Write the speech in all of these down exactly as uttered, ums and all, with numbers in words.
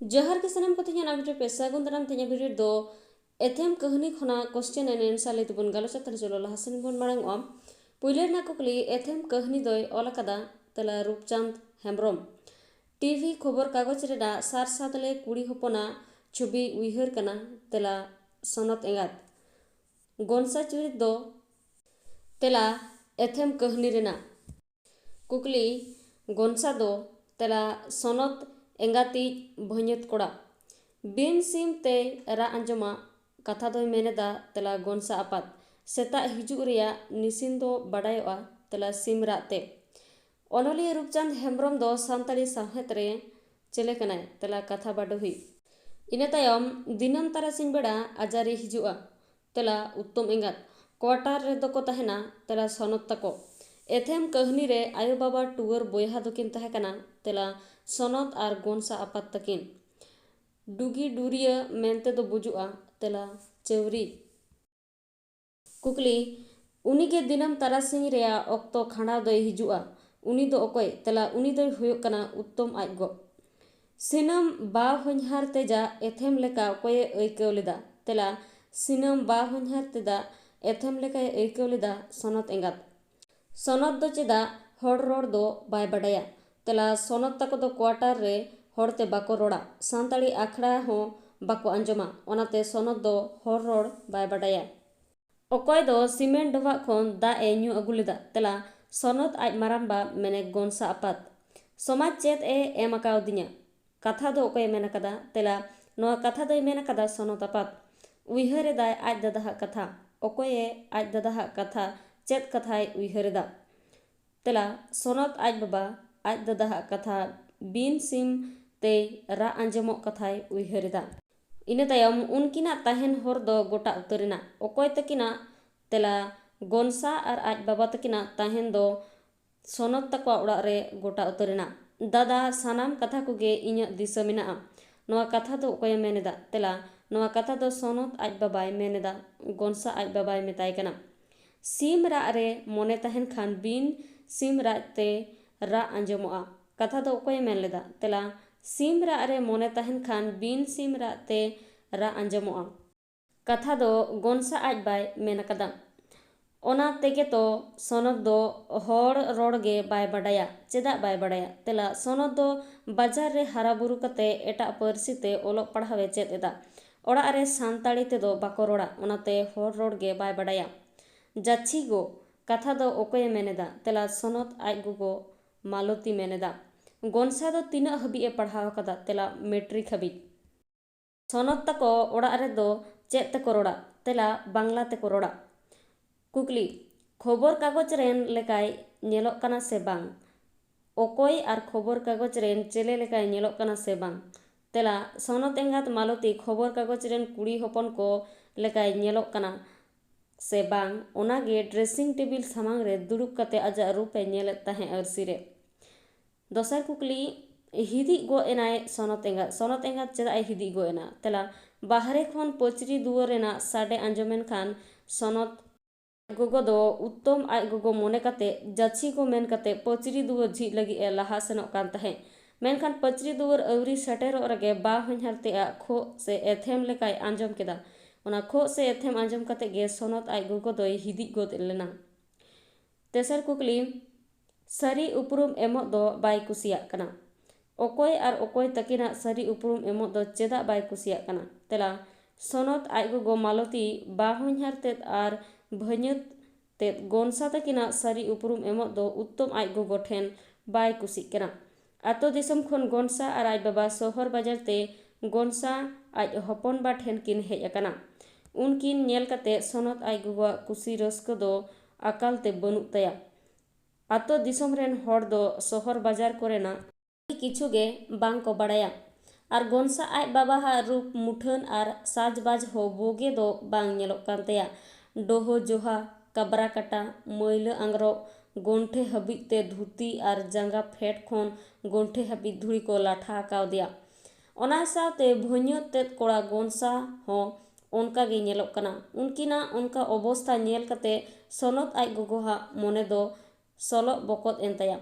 ᱡᱚᱦᱟᱨ ᱜᱮ ᱥᱟᱱᱟᱢ ᱠᱚ, ᱛᱮᱦᱮᱧᱟᱜ ᱟᱯᱰᱮᱴ ᱯᱮ ᱥᱟᱹᱜᱩᱱ ᱫᱟᱨᱟᱢ᱾ ᱛᱮᱦᱮᱧᱟᱜ ᱵᱷᱤᱰᱤᱭᱳ ᱫᱚ ᱮᱛᱷᱮᱢ ᱠᱟᱹᱦᱱᱤ ᱠᱷᱚᱱᱟᱜ ᱠᱚᱥᱪᱮᱱ ᱮᱱᱰ ᱮᱱᱥᱟᱨ ᱞᱟᱹᱭ ᱛᱮᱵᱚᱱ ᱜᱟᱞᱚᱪᱟ᱾ ᱛᱟᱦᱞᱮ ᱪᱚᱞᱚ ᱞᱟᱦᱟ ᱥᱮᱱ ᱵᱚᱱ ᱢᱟᱲᱟᱝ ᱚᱜᱼᱟ᱾ ᱯᱩᱭᱞᱩ ᱨᱮᱱᱟᱜ ᱠᱩᱠᱞᱤ, ᱮᱛᱷᱮᱢ ᱠᱟᱹᱦᱱᱤ ᱫᱚᱭ ᱚᱞ ᱟᱠᱟᱫᱟ? ᱛᱮᱞᱟ, ᱨᱩᱯᱪᱟᱸᱫᱽ ᱦᱮᱢᱵᱨᱚᱢ᱾ ᱴᱤᱵᱷᱤ ᱠᱷᱚᱵᱚᱨ ᱠᱟᱜᱚᱡᱽ ᱨᱮᱱᱟᱜ ᱥᱟᱨ ᱥᱟᱛᱞᱮ ᱠᱩᱲᱤ ᱦᱚᱯᱚᱱᱟᱜ ᱪᱷᱚᱵᱤ ᱩᱭᱦᱟᱹᱨ ᱠᱟᱱᱟ? ᱛᱮᱞᱟ, ᱥᱚᱱᱚᱛ ᱮᱸᱜᱟᱛ᱾ ᱜᱚᱱᱥᱟ ᱪᱩᱨᱤᱛ ᱫᱚ? ᱛᱮᱞᱟ, ᱮᱛᱷᱮᱢ ᱠᱟᱹᱦᱱᱤ ᱨᱮᱱᱟᱜ᱾ ᱠᱩᱠᱞᱤ, ᱜᱚᱱᱥᱟ ᱫᱚ? ᱛᱮᱞᱟ, ᱥᱚᱱᱚᱛ ᱮᱸᱜᱟᱛᱤᱡ ᱵᱷᱟᱹᱧᱟᱹᱛ ᱠᱚᱲᱟ᱾ ᱵᱤᱱ ᱥᱤᱢ ᱛᱮᱭ ᱨᱟᱜ ᱟᱸᱡᱚᱢᱟ, ᱠᱟᱛᱷᱟ ᱫᱚᱭ ᱢᱮᱱᱮᱫᱟ? ᱛᱮᱞᱟ, ᱜᱚᱱᱥᱟ ᱟᱯᱟᱛ᱾ ᱥᱮᱛᱟᱜ ᱦᱤᱡᱩᱜ ᱨᱮᱭᱟᱜ ᱱᱤᱥᱤᱱ ᱫᱚ ᱵᱟᱰᱟᱭᱚᱜᱼᱟ? ᱛᱮᱞᱟ, ᱥᱤᱢ ᱨᱟᱜ ᱛᱮ᱾ ᱚᱱᱚᱞᱤᱭᱟᱹ ᱨᱩᱯᱪᱟᱸᱫᱽ ᱦᱮᱢᱵᱨᱚᱢ ᱫᱚ ᱥᱟᱱᱛᱟᱲᱤ ᱥᱟᱶᱦᱮᱫ ᱨᱮ ᱪᱮᱞᱮ ᱠᱟᱱᱟᱭ? ᱛᱮᱞᱟ, ᱠᱟᱛᱷᱟ ᱵᱟᱰᱚᱦᱤ᱾ ᱤᱱᱟᱹ ᱛᱟᱭᱚᱢ ᱫᱤᱱᱟᱹᱢ ᱛᱟᱨᱟᱥᱤᱧ ᱵᱮᱲᱟ ᱟᱡᱟᱨᱤ ᱦᱤᱡᱩᱜᱼᱟ? ᱛᱮᱞᱟ, ᱩᱛᱛᱚᱢ ᱮᱸᱜᱟᱛ᱾ ᱠᱳᱣᱟᱴᱟᱨ ᱨᱮᱫᱚ ᱠᱚ ᱛᱟᱦᱮᱱᱟ? ᱛᱮᱞᱟ, ᱥᱚᱱᱚᱛ ᱛᱟᱠᱚ᱾ ᱮᱛᱷᱮᱢ ᱠᱟᱹᱦᱱᱤ ᱨᱮ ᱟᱭᱳ ᱵᱟᱵᱟ ᱴᱩᱣᱟᱹᱨ ᱵᱚᱭᱦᱟ ᱫᱚᱠᱤᱱ ᱛᱟᱦᱮᱸ ᱠᱟᱱᱟ? ᱛᱮᱞᱟ, ᱥᱚᱱᱚᱛ ᱟᱨ ᱜᱚᱱᱥᱟ ᱟᱯᱟᱛ ᱛᱟᱹᱠᱤᱱ᱾ ᱰᱩᱜᱤ ᱰᱩᱨᱤᱭᱟᱹ ᱢᱮᱱᱛᱮ ᱫᱚ ᱵᱩᱡᱩᱜᱼᱟ? ᱛᱮᱞᱟ, ᱪᱟᱹᱣᱨᱤ᱾ ᱠᱩᱠᱞᱤ, ᱩᱱᱤᱜᱮ ᱫᱤᱱᱟᱹᱢ ᱛᱟᱨᱟᱥᱤᱧ ᱨᱮᱭᱟᱜ ᱚᱠᱛᱚ ᱠᱷᱟᱸᱰᱟᱣ ᱫᱚᱭ ᱦᱤᱡᱩᱜᱼᱟ, ᱩᱱᱤ ᱫᱚ ᱚᱠᱚᱭ? ᱛᱮᱞᱟ, ᱩᱱᱤ ᱫᱚᱭ ᱦᱩᱭᱩᱜ ᱠᱟᱱᱟ ᱩᱛᱛᱚᱢ ᱟᱡ ᱜᱚ᱾ ᱥᱤᱱᱟᱹᱢ ᱵᱟ ᱦᱚᱧᱦᱟᱨ ᱛᱮᱡᱟ ᱮᱛᱷᱮᱢ ᱞᱮᱠᱟ ᱚᱠᱚᱭᱮ ᱟᱹᱭᱠᱟᱹᱣ ᱞᱮᱫᱟ? ᱛᱮᱞᱟ, ᱥᱤᱱᱟᱹᱢ ᱵᱟ ᱦᱚᱧᱦᱟᱨ ᱛᱮᱫᱟ ᱮᱛᱷᱮᱢ ᱞᱮᱠᱟᱭ ᱟᱹᱭᱠᱟᱹᱣ ᱞᱮᱫᱟ ᱥᱚᱱᱚᱛ ᱮᱸᱜᱟᱛ᱾ ᱥᱚᱱᱚᱛ ᱫᱚ ᱪᱮᱫᱟᱜ ᱦᱚᱲ ᱨᱚᱲ ᱫᱚ ᱵᱟᱭ ᱵᱟᱰᱟᱭᱟ? ᱛᱮᱞᱟ, ᱥᱚᱱᱚᱛ ᱛᱟᱠᱚ ᱫᱚ ᱠᱳᱣᱟᱴᱟᱨ ᱨᱮ ᱦᱚᱲᱛᱮ ᱵᱟᱠᱚ ᱨᱚᱲᱟ, ᱥᱟᱱᱛᱟᱲᱤ ᱟᱠᱷᱲᱟ ᱦᱚᱸ ᱵᱟᱠᱚ ᱟᱸᱡᱚᱢᱟ, ᱚᱱᱟᱛᱮ ᱥᱚᱱᱚᱛ ᱫᱚ ᱦᱚᱲ ᱨᱚᱲ ᱵᱟᱭ ᱵᱟᱰᱟᱭᱟ᱾ ᱚᱠᱚᱭ ᱫᱚ ᱥᱤᱢᱮᱱᱴ ᱰᱚᱵᱷᱟᱜ ᱠᱷᱚᱱ ᱫᱟᱜ ᱮ ᱧᱩ ᱟᱹᱜᱩ ᱞᱮᱫᱟ? ᱛᱮᱞᱟ, ᱥᱚᱱᱚᱛ ᱟᱡ ᱢᱟᱨᱟᱝᱵᱟ, ᱢᱮᱱᱮ ᱜᱚᱱᱥᱟ ᱟᱯᱟᱛ᱾ ᱥᱚᱢᱟᱡᱽ ᱪᱮᱫ ᱮ ᱮᱢ ᱟᱠᱟᱣᱫᱤᱧᱟ? ᱠᱟᱛᱷᱟ ᱫᱚ ᱚᱠᱚᱭᱮ ᱢᱮᱱ ᱟᱠᱟᱫᱟ? ᱛᱮᱞᱟ, ᱱᱚᱣᱟ ᱠᱟᱛᱷᱟ ᱫᱚᱭ ᱢᱮᱱ ᱟᱠᱟᱫᱟ ᱥᱚᱱᱚᱛ ᱟᱯᱟᱛ᱾ ᱩᱭᱦᱟᱹᱨ ᱮᱫᱟᱭ ᱟᱡ ᱫᱟᱫᱟᱦᱟᱜ ᱠᱟᱛᱷᱟ᱾ ᱚᱠᱚᱭᱮ ᱟᱡ ᱫᱟᱫᱟᱦᱟᱜ ᱠᱟᱛᱷᱟ? ᱪᱮᱫ ᱠᱟᱛᱷᱟᱭ ᱩᱭᱦᱟᱹᱨ ᱮᱫᱟ? ᱛᱮᱞᱟ, ᱥᱚᱱᱚᱛ ᱟᱡ ᱵᱟᱵᱟ, ᱟᱡ ᱫᱟᱫᱟᱦᱟᱜ ᱠᱟᱛᱷᱟ᱾ ᱵᱤᱱ ᱥᱤᱢ ᱛᱮᱭ ᱨᱟᱜ ᱟᱸᱡᱚᱢᱚᱜ ᱠᱟᱛᱷᱟᱭ ᱩᱭᱦᱟᱹᱨ ᱮᱫᱟ᱾ ᱤᱱᱟᱹ ᱛᱟᱭᱚᱢ ᱩᱱᱠᱤᱱᱟᱜ ᱛᱟᱦᱮᱱ ᱦᱚᱨ ᱫᱚ ᱜᱚᱴᱟ ᱩᱛᱟᱹᱨ ᱮᱱᱟ᱾ ᱚᱠᱚᱭ ᱛᱟᱹᱠᱤᱱᱟᱜ? ᱛᱮᱞᱟ, ᱜᱚᱱᱥᱟ ᱟᱨ ᱟᱡ ᱵᱟᱵᱟ ᱛᱟᱹᱠᱤᱱᱟᱜ ᱛᱟᱦᱮᱱ ᱫᱚ ᱥᱚᱱᱚᱛ ᱛᱟᱠᱚᱣᱟᱜ ᱚᱲᱟᱜ ᱨᱮ ᱜᱚᱴᱟ ᱩᱛᱟᱹᱨ ᱮᱱᱟ᱾ ᱫᱟᱫᱟ, ᱥᱟᱱᱟᱢ ᱠᱟᱛᱷᱟ ᱠᱚᱜᱮ ᱤᱧᱟᱹᱜ ᱫᱤᱥᱟᱹ ᱢᱮᱱᱟᱜᱼᱟ᱾ ᱱᱚᱣᱟ ᱠᱟᱛᱷᱟ ᱫᱚ ᱚᱠᱚᱭᱮ ᱢᱮᱱ ᱮᱫᱟ? ᱛᱮᱞᱟ, ᱱᱚᱣᱟ ᱠᱟᱛᱷᱟ ᱫᱚ ᱥᱚᱱᱚᱛ ᱟᱡ ᱵᱟᱵᱟᱭ ᱢᱮᱱ ᱮᱫᱟ, ᱜᱚᱱᱥᱟ ᱟᱡ ᱵᱟᱵᱟᱭ ᱢᱮᱛᱟᱭ ᱠᱟᱱᱟ᱾ ᱥᱤᱢ ᱨᱟᱜ ᱨᱮ ᱢᱚᱱᱮ ᱛᱟᱦᱮᱱ ᱠᱷᱟᱱ ᱵᱤᱱ ᱥᱤᱢ ᱨᱟᱜ ᱛᱮ ᱨᱟᱜ ᱟᱸᱡᱚᱢᱚᱜᱼᱟ᱾ ᱠᱟᱛᱷᱟ ᱫᱚ ᱚᱠᱚᱭᱮ ᱢᱮᱱ ᱞᱮᱫᱟ? ᱛᱮᱞᱟ, ᱥᱤᱢ ᱨᱟᱜ ᱨᱮ ᱢᱚᱱᱮ ᱛᱟᱦᱮᱱ ᱠᱷᱟᱱ ᱵᱤᱱ ᱥᱤᱢ ᱨᱟᱜ ᱛᱮ ᱨᱟᱜ ᱟᱸᱡᱚᱢᱚᱜᱼᱟ᱾ ᱠᱟᱛᱷᱟ ᱫᱚ ᱜᱚᱱᱥᱟ ᱟᱡ ᱵᱟᱭ ᱢᱮᱱ ᱟᱠᱟᱫᱟ᱾ ᱚᱱᱟ ᱛᱮᱜᱮ ᱛᱚ ᱥᱚᱱᱚᱛ ᱫᱚ ᱦᱚᱲ ᱨᱚᱲ ᱜᱮ ᱵᱟᱭ ᱵᱟᱰᱟᱭᱟ᱾ ᱪᱮᱫᱟᱜ ᱵᱟᱭ ᱵᱟᱰᱟᱭᱟ? ᱛᱮᱞᱟ, ᱥᱚᱱᱚᱛ ᱫᱚ ᱵᱟᱡᱟᱨ ᱨᱮ ᱦᱟᱨᱟ ᱵᱩᱨᱩ ᱠᱟᱛᱮ ᱮᱴᱟᱜ ᱯᱟᱹᱨᱥᱤ ᱛᱮ ᱚᱞᱚᱜ ᱯᱟᱲᱦᱟᱣ ᱮ ᱪᱮᱫ ᱮᱫᱟ᱾ ᱚᱲᱟᱜ ᱨᱮ ᱥᱟᱱᱛᱟᱲᱤ ᱛᱮᱫᱚ ᱵᱟᱠᱚ ᱨᱚᱲᱟ, ᱚᱱᱟᱛᱮ ᱦᱚᱲ ᱨᱚᱲ ᱜᱮ ᱵᱟᱭ ᱵᱟᱰᱟᱭᱟ᱾ ᱡᱟᱪᱷᱤ ᱜᱚ, ᱠᱟᱛᱷᱟ ᱫᱚ ᱚᱠᱚᱭᱮ ᱢᱮᱱ ᱮᱫᱟ? ᱛᱮᱞᱟ, ᱥᱚᱱᱚᱛ ᱟᱡ ᱜᱚᱜᱚ ᱢᱟᱞᱚᱛᱤ ᱢᱮᱱ ᱮᱫᱟ᱾ ᱜᱚᱱᱥᱟ ᱫᱚ ᱛᱤᱱᱟᱹᱜ ᱦᱟᱹᱵᱤᱡ ᱮ ᱯᱟᱲᱦᱟᱣ ᱟᱠᱟᱫᱟ? ᱛᱮᱞᱟ, ᱢᱮᱴᱨᱤᱠ ᱦᱟᱹᱵᱤᱡ᱾ ᱥᱚᱱᱚᱛ ᱛᱟᱠᱚ ᱚᱲᱟᱜ ᱨᱮᱫᱚ ᱪᱮᱫ ᱛᱮᱠᱚ ᱨᱚᱲᱟ? ᱛᱮᱞᱟ, ᱵᱟᱝᱞᱟ ᱛᱮᱠᱚ ᱨᱚᱲᱟ᱾ ᱠᱩᱠᱞᱤ, ᱠᱷᱚᱵᱚᱨ ᱠᱟᱜᱚᱡᱽ ᱨᱮᱱ ᱞᱮᱠᱟᱭ ᱧᱮᱞᱚᱜ ᱠᱟᱱᱟ ᱥᱮ ᱵᱟᱝ? ᱚᱠᱚᱭ ᱟᱨ ᱠᱷᱚᱵᱚᱨ ᱠᱟᱜᱚᱡᱽ ᱨᱮᱱ ᱪᱮᱞᱮ ᱞᱮᱠᱟᱭ ᱧᱮᱞᱚᱜ ᱠᱟᱱᱟ ᱥᱮ ᱵᱟᱝ? ᱛᱮᱞᱟ, ᱥᱚᱱᱚᱛ ᱮᱸᱜᱟᱛ ᱢᱟᱞᱚᱛᱤ ᱠᱷᱚᱵᱚᱨ ᱠᱟᱜᱚᱡᱽ ᱨᱮᱱ ᱠᱩᱲᱤ ᱦᱚᱯᱚᱱ ᱠᱚ ᱞᱮᱠᱟᱭ ᱧᱮᱞᱚᱜ ᱠᱟᱱᱟ ᱥᱮ ᱵᱟᱝ, ᱚᱱᱟᱜᱮ ᱰᱨᱮᱥᱤᱝ ᱴᱮᱵᱤᱞ ᱥᱟᱢᱟᱝ ᱨᱮ ᱫᱩᱲᱩᱵ ᱠᱟᱛᱮ ᱟᱡᱟᱜ ᱨᱩᱯ ᱮ ᱧᱮᱞᱮᱫ ᱛᱟᱦᱮᱸ ᱟᱹᱨᱥᱤ ᱨᱮ᱾ ᱫᱚᱥᱟᱨ ᱠᱩᱠᱞᱤ, ᱦᱤᱫᱤᱡ ᱜᱚᱫ ᱮᱱᱟᱭ ᱥᱚᱱᱚᱛ ᱮᱸᱜᱟᱛ᱾ ᱥᱚᱱᱚᱛ ᱮᱸᱜᱟᱛ ᱪᱮᱫᱟᱜ ᱮ ᱦᱤᱫᱤᱡ ᱜᱚᱫ ᱮᱱᱟ? ᱛᱮᱞᱟ, ᱵᱟᱦᱨᱮ ᱠᱷᱚᱱ ᱯᱟᱹᱪᱨᱤ ᱫᱩᱣᱟᱹᱨ ᱨᱮᱱᱟᱜ ᱥᱟᱰᱮ ᱟᱸᱡᱚᱢᱮᱱ ᱠᱷᱟᱱ ᱥᱚᱱᱚᱛ ᱜᱚᱜᱚ ᱫᱚ ᱩᱛᱛᱚᱢ ᱟᱡ ᱜᱚᱜᱚ ᱢᱚᱱᱮ ᱠᱟᱛᱮ ᱡᱟᱹᱪᱷᱤ ᱜᱚ ᱢᱮᱱ ᱠᱟᱛᱮ ᱯᱟᱹᱪᱨᱤ ᱫᱩᱣᱟᱹᱨ ᱡᱷᱤᱡ ᱞᱟᱹᱜᱤᱫ ᱮ ᱞᱟᱦᱟ ᱥᱮᱱᱚᱜ ᱠᱟᱱ ᱛᱟᱦᱮᱸᱫ᱾ ᱢᱮᱱᱠᱷᱟᱱ ᱯᱟᱹᱪᱨᱤ ᱫᱩᱣᱟᱹᱨ ᱟᱹᱣᱨᱤ ᱥᱮᱴᱮᱨᱚᱜ ᱨᱮᱜᱮ ᱵᱟ ᱦᱚᱧᱦᱟᱨ ᱛᱮ ᱟᱜ ᱠᱷᱳᱜ ᱥᱮ ᱮᱛᱷᱮᱢ ᱞᱮᱠᱟᱭ ᱟᱸᱡᱚᱢ ᱠᱮᱫᱟ᱾ ᱚᱱᱟ ᱠᱷᱳᱜ ᱥᱮ ᱮᱛᱷᱮᱢ ᱟᱸᱡᱚᱢ ᱠᱟᱛᱮ ᱜᱮ ᱥᱚᱱᱚᱛ ᱟᱡ ᱜᱚᱜᱚ ᱫᱚᱭ ᱦᱤᱫᱤᱡ ᱜᱚᱫ ᱞᱮᱱᱟ᱾ ᱛᱮᱥᱟᱨ ᱠᱩᱠᱞᱤ, ᱥᱟᱹᱨᱤ ᱩᱯᱨᱩᱢ ᱮᱢᱚᱜ ᱫᱚ ᱵᱟᱭ ᱠᱩᱥᱤᱭᱟᱜ ᱠᱟᱱᱟ᱾ ᱚᱠᱚᱭ ᱟᱨ ᱚᱠᱚᱭ ᱛᱟᱹᱠᱤᱱᱟᱜ ᱥᱟᱹᱨᱤ ᱩᱯᱨᱩᱢ ᱮᱢᱚᱜ ᱫᱚ ᱪᱮᱫᱟᱜ ᱵᱟᱭ ᱠᱩᱥᱤᱭᱟᱜ ᱠᱟᱱᱟ? ᱛᱮᱞᱟ, ᱥᱚᱱᱚᱛ ᱟᱡ ᱜᱚᱜᱚ ᱢᱟᱞᱚᱛᱤ, ᱵᱟ ᱦᱚᱧᱦᱟᱨ ᱛᱮᱫ ᱟᱨ ᱵᱷᱟᱹᱧᱟᱹᱛ ᱛᱮᱫ ᱜᱚᱱᱥᱟ ᱛᱟᱹᱠᱤᱱᱟᱜ ᱥᱟᱹᱨᱤ ᱩᱯᱨᱩᱢ ᱮᱢᱚᱜ ᱫᱚ ᱩᱛᱛᱚᱢ ᱟᱡ ᱜᱚᱜᱚ ᱴᱷᱮᱱ ᱵᱟᱭ ᱠᱩᱥᱤᱜ ᱠᱟᱱᱟ᱾ ᱟᱛᱳ ᱫᱤᱥᱚᱢ ᱠᱷᱚᱱ ᱜᱚᱱᱥᱟ ᱟᱨ ᱟᱡ ᱵᱟᱵᱟ ᱥᱚᱦᱚᱨ ᱵᱟᱡᱟᱨ ᱛᱮ ᱜᱚᱱᱥᱟ ᱟᱡ ᱦᱚᱯᱚᱱ ᱵᱟ ᱴᱷᱮᱱ ᱠᱤᱱ ᱦᱮᱡ ᱟᱠᱟᱱᱟ᱾ ᱩᱱᱠᱤᱱ ᱧᱮᱞ ᱠᱟᱛᱮ ᱥᱚᱱᱚᱛ ᱟᱡ ᱜᱚᱜᱚᱣᱟᱜ ᱠᱩᱥᱤ ᱨᱟᱹᱥᱠᱟᱹ ᱫᱚ ᱟᱠᱟᱞ ᱛᱮ ᱵᱟᱹᱱᱩᱜ ᱛᱟᱭᱟ᱾ ᱟᱛᱳ ᱫᱤᱥᱚᱢ ᱨᱮᱱ ᱦᱚᱲ ᱫᱚ ᱥᱚᱦᱚᱨ ᱵᱟᱡᱟᱨ ᱠᱚᱨᱮᱱᱟᱜ ᱟᱹᱰᱤ ᱠᱤᱪᱷᱩ ᱜᱮ ᱵᱟᱝ ᱠᱚ ᱵᱟᱲᱟᱭᱟ᱾ ᱟᱨ ᱜᱚᱱᱥᱟ ᱟᱡ ᱵᱟᱵᱟᱣᱟᱜ ᱨᱩᱯ ᱢᱩᱴᱷᱟᱹᱱ ᱟᱨ ᱥᱟᱡᱽᱵᱟᱡᱽ ᱦᱚᱸ ᱵᱳᱜᱮ ᱫᱚ ᱵᱟᱝ ᱧᱮᱞᱚᱜ ᱠᱟᱱ ᱛᱟᱭᱟ᱾ ᱰᱳᱦᱳ ᱡᱚᱦᱟ, ᱠᱟᱵᱨᱟ ᱠᱟᱴᱟ, ᱢᱟᱹᱭᱞᱟᱹ ᱟᱝᱜᱽᱨᱚᱵ, ᱜᱚᱱᱴᱷᱮ ᱦᱟᱹᱵᱤᱡ ᱛᱮ ᱫᱷᱩᱛᱤ ᱟᱨ ᱡᱟᱸᱜᱟ ᱯᱷᱮᱰ ᱠᱷᱚᱱ ᱜᱚᱱᱴᱷᱮ ᱦᱟᱹᱵᱤᱡ ᱫᱷᱩᱲᱤ ᱠᱚ ᱞᱟᱴᱷᱟ ᱟᱠᱟᱣᱫᱮᱭᱟ᱾ ᱚᱱᱟ ᱥᱟᱶᱛᱮ ᱵᱷᱟᱹᱧᱟᱹᱛ ᱛᱮᱫ ᱠᱚᱲᱟ ᱜᱚᱱᱥᱟ ᱦᱚᱸ ᱚᱱᱠᱟ ᱜᱮ ᱧᱮᱞᱚᱜ ᱠᱟᱱᱟ᱾ ᱩᱱᱠᱤᱱᱟᱜ ᱚᱱᱠᱟ ᱚᱵᱚᱥᱛᱷᱟ ᱧᱮᱞ ᱠᱟᱛᱮ ᱥᱚᱱᱚᱛ ᱟᱡ ᱜᱚᱜᱚᱣᱟᱜ ᱢᱚᱱᱮ ᱫᱚ ᱥᱚᱞᱚᱜ ᱵᱚᱠᱚᱫ ᱮᱱ ᱛᱟᱭᱟ᱾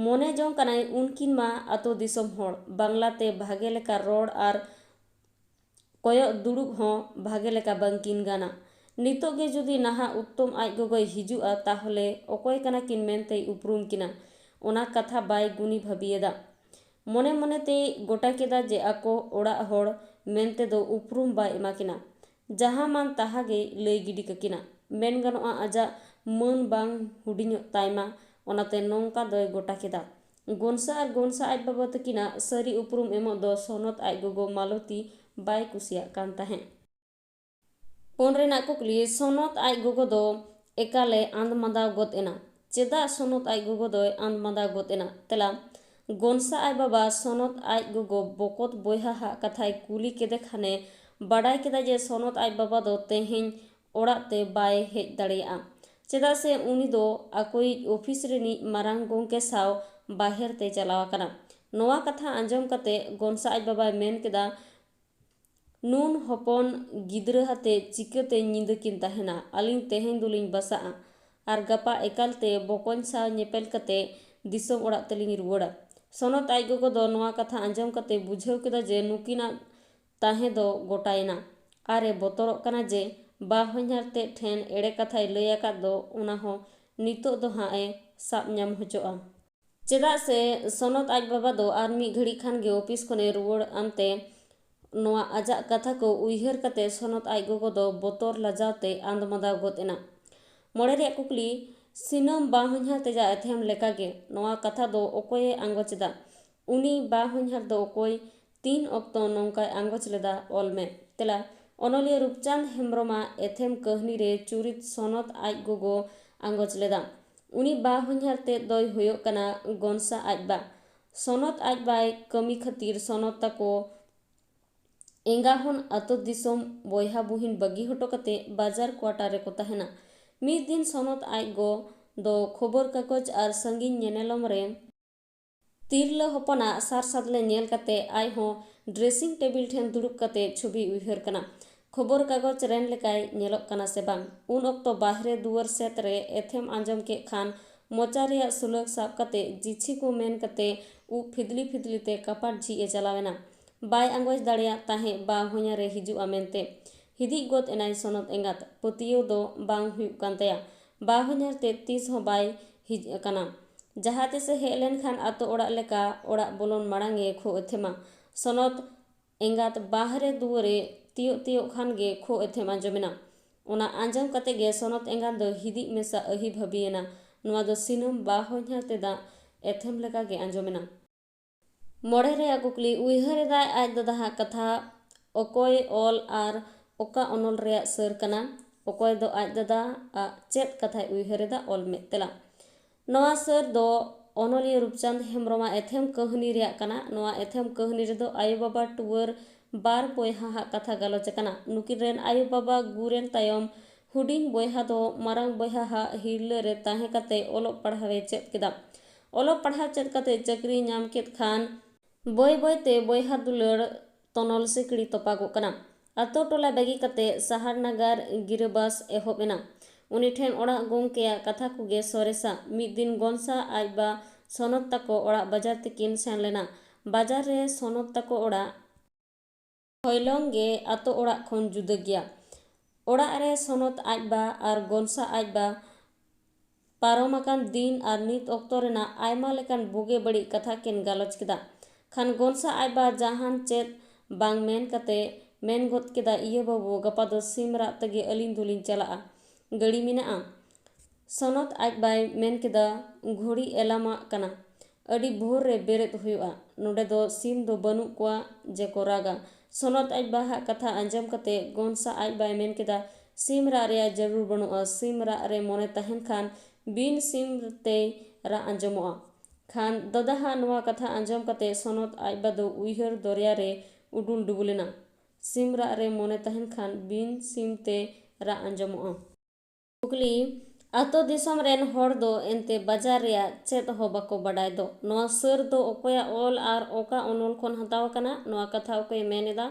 ᱢᱚᱱᱮ ᱡᱚᱝ ᱠᱟᱱᱟᱭ ᱩᱱᱠᱤᱱ ᱢᱟ ᱟᱛᱳ ᱫᱤᱥᱚᱢ ᱦᱚᱲ, ᱵᱟᱝᱞᱟ ᱛᱮ ᱵᱷᱟᱜᱮ ᱞᱮᱠᱟ ᱨᱚᱲ ᱟᱨ ᱠᱚᱭᱚᱜ ᱫᱩᱲᱩᱵ ᱦᱚᱸ ᱵᱷᱟᱜᱮ ᱞᱮᱠᱟ ᱵᱟᱝᱠᱤᱱ ᱜᱟᱱᱟ᱾ ᱱᱤᱛᱚᱜ ᱜᱮ ᱡᱩᱫᱤ ᱱᱟᱦᱟᱜ ᱩᱛᱛᱚᱢ ᱟᱡ ᱜᱚᱜᱚᱭ ᱦᱤᱡᱩᱜᱼᱟ, ᱛᱟᱦᱚᱞᱮ ᱚᱠᱚᱭ ᱠᱟᱱᱟ ᱠᱤᱱ ᱢᱮᱱᱛᱮᱭ ᱩᱯᱨᱩᱢ ᱠᱤᱱᱟ? ᱚᱱᱟ ᱠᱟᱛᱷᱟ ᱵᱟᱭ ᱜᱩᱱᱤ ᱵᱷᱟᱹᱵᱤᱭᱮᱫᱟ᱾ ᱢᱚᱱᱮ ᱢᱚᱱᱮ ᱛᱮᱭ ᱜᱚᱴᱟ ᱠᱮᱫᱟ ᱡᱮ ᱟᱠᱚ ᱚᱲᱟᱜ ᱦᱚᱲ ᱢᱮᱱᱛᱮ ᱫᱚ ᱩᱯᱨᱩᱢ ᱵᱟᱭ ᱮᱢᱟ ᱠᱤᱱᱟ᱾ ᱡᱟᱦᱟᱸ ᱢᱟᱱ ᱛᱟᱦᱟᱸ ᱜᱮᱭ ᱞᱟᱹᱭ ᱜᱤᱰᱤ ᱠᱟᱹᱠᱤᱱᱟ᱾ ᱢᱮᱱ ᱜᱟᱱᱚᱜᱼᱟ, ᱟᱡᱟᱜ ᱢᱟᱹᱱ ᱵᱟᱝ ᱦᱩᱰᱤᱧᱚᱜ ᱛᱟᱭ ᱢᱟ, ᱚᱱᱟᱛᱮ ᱱᱚᱝᱠᱟ ᱫᱚᱭ ᱜᱚᱴᱟ ᱠᱮᱫᱟ᱾ ᱜᱚᱱᱥᱟ ᱟᱨ ᱜᱚᱱᱥᱟ ᱟᱡ ᱵᱟᱵᱟ ᱛᱟᱹᱠᱤᱱᱟᱜ ᱥᱟᱹᱨᱤ ᱩᱯᱨᱩᱢ ᱮᱢᱚᱜ ᱫᱚ ᱥᱚᱱᱚᱛ ᱟᱡ ᱜᱚᱜᱚ ᱢᱟᱞᱚᱛᱤ ᱵᱟᱭ ᱠᱩᱥᱤᱭᱟᱜ ᱠᱟᱱ ᱛᱟᱦᱮᱸᱫ᱾ ᱯᱩᱱ ᱨᱮᱱᱟᱜ ᱠᱩᱠᱞᱤ, ᱥᱚᱱᱚᱛ ᱟᱡ ᱜᱚᱜᱚ ᱫᱚ ᱮᱠᱟᱞᱮ ᱟᱸᱫᱽ ᱢᱟᱸᱫᱟᱣ ᱜᱚᱫ ᱮᱱᱟ᱾ ᱪᱮᱫᱟᱜ ᱥᱚᱱᱚᱛ ᱟᱡ ᱜᱚᱜᱚ ᱫᱚᱭ ᱟᱸᱫᱽ ᱢᱟᱸᱫᱟᱣ ᱜᱚᱫ ᱮᱱᱟ? ᱛᱮᱞᱟ, ᱜᱚᱱᱥᱟ ᱟᱡ ᱵᱟᱵᱟ ᱥᱚᱱᱚᱛ ᱟᱡ ᱜᱚᱜᱚ ᱵᱚᱠᱚᱛ ᱵᱚᱭᱦᱟ ᱦᱟᱜ ᱠᱟᱛᱷᱟᱭ ᱠᱩᱞᱤ ᱠᱮᱫᱮ ᱠᱷᱟᱱᱮ ᱵᱟᱰᱟᱭ ᱠᱮᱫᱟ ᱡᱮ ᱥᱚᱱᱚᱛ ᱟᱡ ᱵᱟᱵᱟ ᱫᱚ ᱛᱮᱦᱮᱧ ᱚᱲᱟᱜ ᱛᱮ ᱵᱟᱭ ᱦᱮᱡ ᱫᱟᱲᱮᱭᱟᱜᱼᱟ, ᱪᱮᱫᱟᱜ ᱥᱮ ᱩᱱᱤ ᱫᱚ ᱟᱠᱚᱭᱤᱡ ᱚᱯᱷᱤᱥ ᱨᱤᱱᱤᱡ ᱢᱟᱨᱟᱝ ᱜᱚᱢᱠᱮ ᱥᱟᱶ ᱵᱟᱦᱮᱨ ᱛᱮ ᱪᱟᱞᱟᱣ ᱟᱠᱟᱱᱟ᱾ ᱱᱚᱣᱟ ᱠᱟᱛᱷᱟ ᱟᱸᱡᱚᱢ ᱠᱟᱛᱮ ᱜᱚᱱᱥᱟ ᱟᱡ ᱵᱟᱵᱟᱭ ᱢᱮᱱ ᱠᱮᱫᱟ, ᱱᱩᱱ ᱦᱚᱯᱚᱱ ᱜᱤᱫᱽᱨᱟᱹ ᱟᱛᱮ ᱪᱤᱠᱟᱹᱛᱮ ᱧᱤᱫᱟᱹ ᱠᱤᱱ ᱛᱟᱦᱮᱱᱟ? ᱟᱹᱞᱤᱧ ᱛᱮᱦᱮᱧ ᱫᱚᱞᱤᱧ ᱵᱟᱥᱟᱜᱼᱟ ᱟᱨ ᱜᱟᱯᱟ ᱮᱠᱟᱞᱛᱮ ᱵᱚᱠᱚᱧ ᱥᱟᱶ ᱧᱮᱯᱮᱞ ᱠᱟᱛᱮ ᱫᱤᱥᱚᱢ ᱚᱲᱟᱜ ᱛᱮᱞᱤᱧ ᱨᱩᱣᱟᱹᱲᱟ᱾ ᱥᱚᱱᱚᱛ ᱟᱡ ᱜᱚᱜᱚ ᱫᱚ ᱱᱚᱣᱟ ᱠᱟᱛᱷᱟ ᱟᱸᱡᱚᱢ ᱠᱟᱛᱮ ᱵᱩᱡᱷᱟᱹᱣ ᱠᱮᱫᱟ ᱡᱮ ᱱᱩᱠᱤᱱᱟᱜ ᱛᱟᱦᱮᱸ ᱫᱚ ᱜᱚᱴᱟᱭᱮᱱᱟ ᱟᱨ ᱮ ᱵᱚᱛᱚᱨᱚᱜ ᱠᱟᱱᱟ ᱡᱮ ᱵᱟ ᱦᱚᱧᱦᱟᱨ ᱛᱮᱫ ᱴᱷᱮᱱ ᱮᱲᱮ ᱠᱟᱛᱷᱟᱭ ᱞᱟᱹᱭ ᱟᱠᱟᱫ ᱫᱚ, ᱚᱱᱟ ᱦᱚᱸ ᱱᱤᱛᱚᱜ ᱫᱚ ᱦᱟᱸᱜ ᱮ ᱥᱟᱵ ᱧᱟᱢ ᱦᱚᱪᱚᱜᱼᱟ᱾ ᱪᱮᱫᱟᱜ ᱥᱮ ᱥᱚᱱᱚᱛ ᱟᱡ ᱵᱟᱵᱟ ᱫᱚ ᱟᱨ ᱢᱤᱫ ᱜᱷᱟᱹᱲᱤᱡ ᱠᱷᱟᱱ ᱜᱮ ᱚᱯᱷᱤᱥ ᱠᱷᱚᱱᱮ ᱨᱩᱣᱟᱹᱲ ᱟᱱᱛᱮ ᱱᱚᱣᱟ ᱟᱡᱟᱜ ᱠᱟᱛᱷᱟ ᱠᱚ ᱩᱭᱦᱟᱹᱨ ᱠᱟᱛᱮ ᱥᱚᱱᱚᱛ ᱟᱡ ᱜᱚᱜᱚ ᱫᱚ ᱵᱚᱛᱚᱨ ᱞᱟᱡᱟᱣ ᱛᱮ ᱟᱸᱫᱽ ᱢᱟᱸᱫᱟᱣ ᱜᱚᱫ ᱮᱱᱟ᱾ ᱢᱚᱬᱮ ᱨᱮᱭᱟᱜ ᱠᱩᱠᱞᱤ, ᱥᱤᱱᱟᱹᱢ ᱵᱟ ᱦᱚᱧᱦᱟᱨ ᱛᱮᱡᱟ ᱮᱛᱷᱮᱢ ᱞᱮᱠᱟᱜᱮ ᱱᱚᱣᱟ ᱠᱟᱛᱷᱟ ᱫᱚ ᱚᱠᱚᱭᱮ ᱟᱸᱜᱚᱪ ᱮᱫᱟ? ᱩᱱᱤ ᱵᱟ ᱦᱚᱧᱦᱟᱨ ᱫᱚ ᱚᱠᱚᱭ ᱛᱤᱱ ᱚᱠᱛᱚ ᱱᱚᱝᱠᱟᱭ ᱟᱸᱜᱚᱪ ᱞᱮᱫᱟ? ᱚᱞ ᱢᱮ᱾ ᱛᱮᱞᱟ, ᱚᱱᱚᱞᱤᱭᱟᱹ ᱨᱩᱯᱪᱟᱸᱫᱽ ᱦᱮᱢᱵᱽᱨᱚᱢᱟᱜ ᱮᱛᱷᱮᱢ ᱠᱟᱹᱦᱱᱤ ᱨᱮ ᱪᱩᱨᱤᱛ ᱥᱚᱱᱚᱛ ᱟᱡ ᱜᱚᱜᱚ ᱟᱸᱜᱚᱪ ᱞᱮᱫᱟ᱾ ᱩᱱᱤ ᱵᱟ ᱦᱚᱧᱦᱟᱨ ᱛᱮᱫ ᱫᱚᱭ ᱦᱩᱭᱩᱜ ᱠᱟᱱᱟ ᱜᱚᱱᱥᱟ ᱟᱡ ᱵᱟ᱾ ᱥᱚᱱᱚᱛ ᱟᱡ ᱵᱟᱭ ᱠᱟᱹᱢᱤ ᱠᱷᱟᱹᱛᱤᱨ ᱥᱚᱱᱚᱛ ᱛᱟᱠᱚ ᱮᱸᱜᱟ ᱦᱚᱱ ᱟᱹᱛᱩ ᱫᱤᱥᱚᱢ ᱵᱚᱭᱦᱟ ᱵᱩᱦᱤᱱ ᱵᱟᱹᱜᱤ ᱦᱚᱴᱚ ᱠᱟᱛᱮ ᱵᱟᱡᱟᱨ ᱠᱚᱣᱟᱴᱟᱨ ᱨᱮᱠᱚ ᱛᱟᱦᱮᱱᱟ᱾ ᱢᱤᱫ ᱫᱤᱱ ᱥᱚᱱᱚᱛ ᱟᱡ ᱜᱚ ᱫᱚ ᱠᱷᱚᱵᱚᱨ ᱠᱟᱜᱚᱡᱽ ᱟᱨ ᱥᱟᱺᱜᱤᱧ ᱧᱮᱱᱮᱞᱚᱢ ᱨᱮ ᱛᱤᱨᱞᱟᱹ ᱦᱚᱯᱚᱱᱟᱜ ᱥᱟᱨ ᱥᱟᱫᱽᱞᱮ ᱧᱮᱞ ᱠᱟᱛᱮ ᱟᱡ ᱦᱚᱸ dressing table ᱴᱷᱮᱱ ᱫᱩᱲᱩᱵ ᱠᱟᱛᱮ ᱪᱷᱚᱵᱤ ᱩᱭᱦᱟᱹᱨ ᱠᱟᱱᱟ᱾ ᱠᱷᱚᱵᱚᱨ ᱠᱟᱜᱚᱡᱽ ᱨᱮᱱ ᱞᱮᱠᱟᱭ ᱧᱮᱞᱚᱜ ᱠᱟᱱᱟ ᱥᱮ ᱵᱟᱝ? ᱩᱱ ᱚᱠᱛᱚ ᱵᱟᱦᱨᱮ ᱫᱩᱣᱟᱹᱨ ᱥᱮᱫ ᱨᱮ ᱮᱛᱷᱮᱢ ᱟᱸᱡᱚᱢ ᱠᱮᱫ ᱠᱷᱟᱱ ᱢᱚᱪᱟ ᱨᱮᱭᱟᱜ ᱥᱩᱞᱟᱹᱠ ᱥᱟᱵ ᱠᱟᱛᱮ ᱡᱤᱪᱷᱤ ᱠᱚ ᱢᱮᱱ ᱠᱟᱛᱮ ᱩᱵ ᱯᱷᱤᱫᱽᱞᱤ ᱯᱷᱤᱫᱽᱞᱤ ᱛᱮ ᱠᱟᱯᱟᱴ ᱡᱷᱤᱡ ᱮ ᱪᱟᱞᱟᱣ ᱮᱱᱟ᱾ ᱵᱟᱭ ᱟᱸᱜᱚᱪ ᱫᱟᱲᱮᱭᱟᱜ ᱛᱟᱦᱮᱸᱫ ᱵᱟ ᱦᱚᱧᱦᱟᱨᱮ ᱦᱤᱡᱩᱜᱼᱟ ᱢᱮᱱᱛᱮ᱾ ᱦᱤᱫᱤᱡ ᱜᱚᱫ ᱮᱱᱟᱭ ᱥᱚᱱᱚᱛ ᱮᱸᱜᱟᱛ᱾ ᱯᱟᱹᱛᱭᱟᱹᱣ ᱫᱚ ᱵᱟᱝ ᱦᱩᱭᱩᱜ ᱠᱟᱱ ᱛᱟᱭᱟ᱾ ᱵᱟ ᱦᱚᱧᱦᱟᱨ ᱛᱮ ᱛᱤᱥ ᱦᱚᱸ ᱵᱟᱭ ᱦᱮᱡ ᱟᱠᱟᱱᱟ᱾ ᱡᱟᱦᱟᱸ ᱛᱤᱥᱮ ᱦᱮᱡ ᱞᱮᱱᱠᱷᱟᱱ ᱟᱛᱳ ᱚᱲᱟᱜ ᱞᱮᱠᱟ ᱚᱲᱟᱜ ᱵᱚᱞᱚᱱ ᱢᱟᱲᱟᱝ ᱮ ᱠᱷᱳᱜ ᱮᱛᱷᱮᱢᱟ᱾ ᱥᱚᱱᱚᱛ ᱮᱸᱜᱟᱛ ᱵᱟᱦᱨᱮ ᱫᱩᱣᱟᱹᱨᱮ ᱛᱤᱭᱳᱜ ᱛᱤᱭᱳᱜ ᱠᱷᱟᱱ ᱜᱮ ᱠᱷᱳᱜ ᱮᱛᱷᱮᱢ ᱟᱸᱡᱚᱢᱮᱱᱟ᱾ ᱚᱱᱟ ᱟᱸᱡᱚᱢ ᱠᱟᱛᱮ ᱜᱮ ᱥᱚᱱᱚᱛ ᱮᱸᱜᱟᱛ ᱫᱚ ᱦᱤᱫᱤᱡ ᱢᱮᱥᱟ ᱟᱹᱦᱤ ᱵᱷᱟᱹᱵᱤᱭᱮᱱᱟ᱾ ᱱᱚᱣᱟ ᱫᱚ ᱥᱤᱱᱟᱹᱢ ᱵᱟ ᱦᱚᱧᱦᱟᱨ ᱛᱮᱫᱟᱜ ᱮᱛᱷᱮᱢ ᱞᱮᱠᱟ ᱜᱮ ᱟᱸᱡᱚᱢᱮᱱᱟ᱾ ᱢᱚᱬᱮ ᱨᱮᱭᱟᱜ ᱠᱩᱠᱞᱤ, ᱩᱭᱦᱟᱹᱨ ᱮᱫᱟᱭ ᱟᱡ ᱫᱟᱫᱟᱦᱟᱜ ᱠᱟᱛᱷᱟ, ᱚᱠᱚᱭ ᱚᱞ ᱟᱨ ᱚᱠᱟ ᱚᱱᱚᱞ ᱨᱮᱭᱟᱜ ᱥᱟᱹᱨ ᱠᱟᱱᱟ? ᱚᱠᱚᱭ ᱫᱚ ᱟᱡ ᱫᱟᱫᱟ ᱟᱜ ᱪᱮᱫ ᱠᱟᱛᱷᱟᱭ ᱩᱭᱦᱟᱹᱨ ᱮᱫᱟ? ᱚᱞ ᱢᱮ᱾ ᱛᱮᱞᱟ, ᱱᱚᱣᱟ ᱥᱟᱹᱨ ᱫᱚ ᱚᱱᱚᱞᱤᱭᱟᱹ ᱨᱩᱯᱪᱟᱸᱫᱽ ᱦᱮᱢᱵᱽᱨᱚᱢᱟᱜ ᱮᱛᱷᱮᱢ ᱠᱟᱹᱦᱱᱤ ᱨᱮᱭᱟᱜ ᱠᱟᱱᱟ᱾ ᱱᱚᱣᱟ ᱮᱛᱷᱮᱢ ᱠᱟᱹᱦᱱᱤ ᱨᱮᱫᱚ ᱟᱭᱳ ᱵᱟᱵᱟ ᱴᱩᱣᱟᱹᱨ ᱵᱟᱨ ᱵᱚᱭᱦᱟ ᱦᱟᱜ ᱠᱟᱛᱷᱟ ᱜᱟᱞᱚᱪ ᱟᱠᱟᱱᱟ᱾ ᱱᱩᱠᱤᱱ ᱨᱮᱱ ᱟᱭᱳ ᱵᱟᱵᱟ ᱜᱩᱨ ᱮᱱ ᱛᱟᱭᱚᱢ ᱦᱩᱰᱤᱧ ᱵᱚᱭᱦᱟ ᱫᱚ ᱢᱟᱨᱟᱝ ᱵᱚᱭᱦᱟ ᱦᱟᱜ ᱦᱤᱨᱞᱟᱹ ᱨᱮ ᱛᱟᱦᱮᱸ ᱠᱟᱛᱮ ᱚᱞᱚᱜ ᱯᱟᱲᱦᱟᱣ ᱮ ᱪᱮᱫ ᱠᱮᱫᱟ᱾ ᱚᱞᱚᱜ ᱯᱟᱲᱦᱟᱣ ᱪᱮᱫ ᱠᱟᱛᱮ ᱪᱟᱹᱠᱨᱤ ᱧᱟᱢ ᱠᱮᱫ ᱠᱷᱟᱱ ᱵᱟᱹᱭ ᱵᱟᱹᱭ ᱛᱮ ᱵᱚᱭᱦᱟ ᱫᱩᱞᱟᱹᱲ ᱛᱚᱱᱚᱞ ᱥᱤᱠᱲᱤ ᱛᱚᱯᱟᱜᱚᱜ ᱠᱟᱱᱟ᱾ ᱟᱛᱳ ᱴᱚᱞᱟ ᱵᱟᱹᱜᱤ ᱠᱟᱛᱮ ᱥᱟᱦᱟᱨ ᱱᱟᱜᱟᱨ ᱜᱤᱨᱟᱹᱵᱟᱥ ᱮᱦᱚᱵ ᱮᱱᱟ᱾ ᱩᱱᱤ ᱴᱷᱮᱱ ᱚᱲᱟᱜ ᱜᱚᱢᱠᱮᱭᱟᱜ ᱠᱟᱛᱷᱟ ᱠᱚᱜᱮ ᱥᱚᱨᱮᱥᱟ᱾ ᱢᱤᱫ ᱫᱤᱱ ᱜᱚᱱᱥᱟ ᱟᱡ ᱵᱟ ᱥᱚᱱᱚᱛ ᱛᱟᱠᱚ ᱚᱲᱟᱜ ᱵᱟᱡᱟᱨ ᱛᱮᱠᱤᱱ ᱥᱮᱱ ᱞᱮᱱᱟ᱾ ᱵᱟᱡᱟᱨ ᱨᱮ ᱥᱚᱱᱚᱛ ᱛᱟᱠᱚ ᱚᱲᱟᱜ ᱦᱚᱭᱞᱚᱝ ᱜᱮ ᱟᱛᱳ ᱚᱲᱟᱜ ᱠᱷᱚᱱ ᱡᱩᱫᱟᱹ ᱜᱮᱭᱟ᱾ ᱚᱲᱟᱜ ᱨᱮ ᱥᱚᱱᱚᱛ ᱟᱡ ᱵᱟ ᱟᱨ ᱜᱚᱱᱥᱟ ᱟᱡ ᱵᱟ ᱯᱟᱨᱚᱢ ᱟᱠᱟᱱ ᱫᱤᱱ ᱟᱨ ᱱᱤᱛ ᱚᱠᱛᱚ ᱨᱮᱱᱟᱜ ᱟᱭᱢᱟ ᱞᱮᱠᱟᱱ ᱵᱩᱜᱤ ᱵᱟᱹᱲᱤᱡ ᱠᱟᱛᱷᱟ ᱠᱤᱱ ᱜᱟᱞᱚᱪ ᱠᱮᱫᱟ᱾ ᱠᱷᱟᱱ ᱜᱚᱱᱥᱟ ᱟᱡ ᱵᱟ ᱡᱟᱦᱟᱱ ᱪᱮᱫ ᱵᱟᱝ ᱢᱮᱱ ᱠᱟᱛᱮ ᱢᱮᱱ ᱜᱚᱫ ᱠᱮᱫᱟ, "ᱤᱭᱟᱹ ᱵᱟᱹᱵᱩ, ᱜᱟᱯᱟ ᱫᱚ ᱥᱤᱢ ᱨᱟᱜ ᱛᱮᱜᱮ ᱟᱹᱞᱤᱧ ᱫᱚᱞᱤᱧ ᱪᱟᱞᱟᱜᱼᱟ᱾ ᱜᱟᱹᱲᱤ ᱢᱮᱱᱟᱜᱼᱟ?" ᱥᱚᱱᱚᱛ ᱟᱡ ᱵᱟᱭ ᱢᱮᱱ ᱠᱮᱫᱟ, "ᱜᱷᱩᱲᱤ ᱮᱞᱟᱢᱟᱜ ᱠᱟᱱᱟ, ᱟᱹᱰᱤ ᱵᱷᱳᱨ ᱨᱮ ᱵᱮᱨᱮᱫ ᱦᱩᱭᱩᱜᱼᱟ, ᱱᱚᱰᱮ ᱫᱚ ᱥᱤᱢ ᱫᱚ ᱵᱟᱹᱱᱩᱜ ᱠᱚᱣᱟ ᱡᱮ ᱠᱚ ᱨᱟᱜᱟ᱾" ᱥᱚᱱᱚᱛ ᱟᱡ ᱵᱟᱦᱟᱜ ᱠᱟᱛᱷᱟ ᱟᱸᱡᱚᱢ ᱠᱟᱛᱮ ᱜᱚᱱᱥᱟ ᱟᱡ ᱵᱟᱭ ᱢᱮᱱ ᱠᱮᱫᱟ, "ᱥᱤᱢ ᱨᱟᱜ ᱨᱮᱭᱟᱜ ᱡᱟᱹᱨᱩᱲ ᱵᱟᱹᱱᱩᱜᱼᱟ, ᱥᱤᱢ ᱨᱟᱜ ᱨᱮ ᱢᱚᱱᱮ ᱛᱟᱦᱮᱱ ᱠᱷᱟᱱ ᱵᱤᱱ ᱥᱤᱢ ᱛᱮᱭ ᱨᱟᱜ ᱟᱸᱡᱚᱢᱚᱜᱼᱟ᱾" ᱠᱷᱟᱱ ᱫᱟᱫᱟᱦᱟᱜ ᱱᱚᱣᱟ ᱠᱟᱛᱷᱟ ᱟᱸᱡᱚᱢ ᱠᱟᱛᱮ ᱥᱚᱱᱚᱛ ᱟᱡ ᱵᱟ ᱫᱚ ᱩᱭᱦᱟᱹᱨ ᱫᱚᱨᱭᱟ ᱨᱮ ᱩᱰᱩᱞ ᱰᱩᱵᱩᱞ ᱮᱱᱟ᱾ ᱥᱤᱢ ᱨᱟᱜ ᱨᱮ ᱢᱚᱱᱮ ᱛᱟᱦᱮᱱ ᱠᱷᱟᱱ ᱵᱤᱱ ᱥᱤᱢ ᱛᱮ ᱨᱟᱜ ᱟᱸᱡᱚᱢᱚᱜᱼᱟ᱾ ᱠᱩᱠᱞᱤ, ᱟᱛᱳ ᱫᱤᱥᱚᱢ ᱨᱮᱱ ᱦᱚᱲ ᱫᱚ ᱮᱱᱛᱮ ᱵᱟᱡᱟᱨ ᱨᱮᱭᱟᱜ ᱪᱮᱫ ᱦᱚᱸ ᱵᱟᱠᱚ ᱵᱟᱰᱟᱭ ᱫᱚ᱾ ᱱᱚᱣᱟ ᱥᱟᱹᱨ ᱫᱚ ᱚᱠᱚᱭᱟᱜ ᱚᱞ ᱟᱨ ᱚᱠᱟ ᱚᱱᱚᱞ ᱠᱷᱚᱱ ᱦᱟᱛᱟᱣ ᱟᱠᱟᱱᱟ? ᱱᱚᱣᱟ ᱠᱟᱛᱷᱟ ᱚᱠᱚᱭᱮ ᱢᱮᱱ ᱮᱫᱟ